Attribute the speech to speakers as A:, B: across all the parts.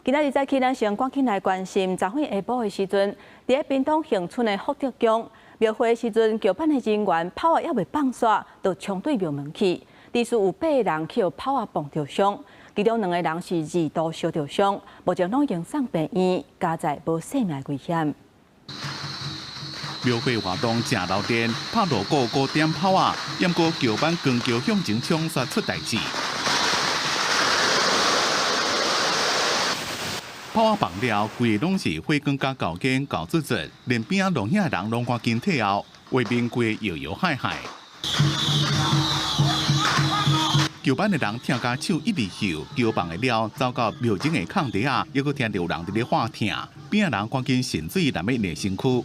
A: 今仔日早起，咱先趕緊來關心，昨昏下晡的時陣，佇咧屏東恆春的福德宮廟會的時陣，轎班的人員炮仔猶未放煞，就衝對廟門去，至少有八個人去予炮仔碰著傷，其中兩個人是二度燒著傷，目前攏已經送病院，佳哉無性命危險。
B: 廟會活動誠鬧熱，拍鑼鼓閣點炮仔，毋過轎班扛轎向前衝，煞出代誌。炮仔放了，規个攏是火光佮厚煙厚卒卒，連邊仔路遐人攏趕緊退後，畫面規個搖搖晃晃。轎班的人疼甲手一直秀，轎放了，走到廟前的空地仔，猶閣聽著有人佇咧喊疼，邊仔人趕緊滲水來欲捏身軀。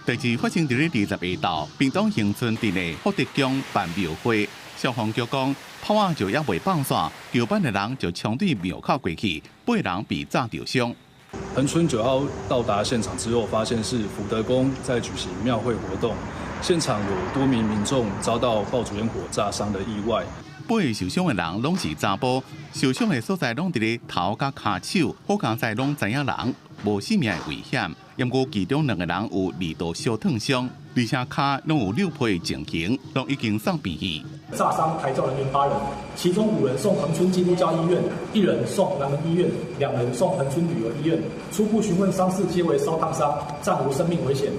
B: 代誌發生佇咧20下晝，屏東恆春鎮的福德宮辦廟會，消防局講，炮仔就猶未放煞，轎班的人就衝對廟口過去，八人被炸著傷。
C: 恆春9號到達現場之後，發現是福德宮在舉行廟會活動，現場有多名民眾遭到爆竹煙火炸傷的意外。
B: 八個受傷的人攏是查埔，受傷的所在攏佇咧頭佮跤手，好佳哉攏知影人，無性命的危險。毋過其中兩個人有二度燒燙傷，而且跤攏有扭破的情形，攏已經送病院。
D: 炸傷台教人員八人，其中五人送恆春基督教醫院，一人送南門醫院，兩人送恆春旅遊醫院。初步詢問傷勢皆為燒燙傷，暫無生命危險。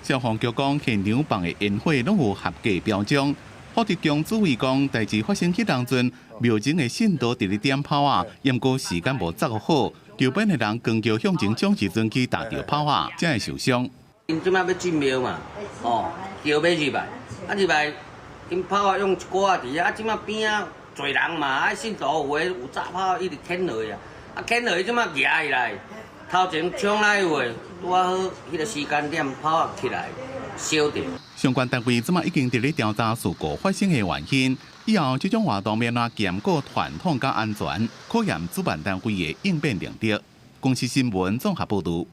B: 消防局講，現場放的煙火攏有合格標準。福德宮主委講，代誌發生彼當陣，廟前的信徒佇咧點炮仔，毋過時間無抓好，轎班的人扛轎向前衝時陣去踏著炮仔，才會受傷。
E: 𪜶這擺欲進廟嘛，哦，轎欲入來，啊入來，𪜶炮仔用一寡佇遐，啊這擺邊仔濟人嘛，啊信徒有的有炸炮一直牽落去啊，啊牽落去這擺舉起來，頭前衝來有的，拄仔好彼個時間點炮仔起來燒著。
B: 相關單位這擺已經佇咧調查事故發生的原因，以後這種活動欲按怎兼顧傳統佮安全，考驗主辦單位的應變能力。公視新聞綜合報導。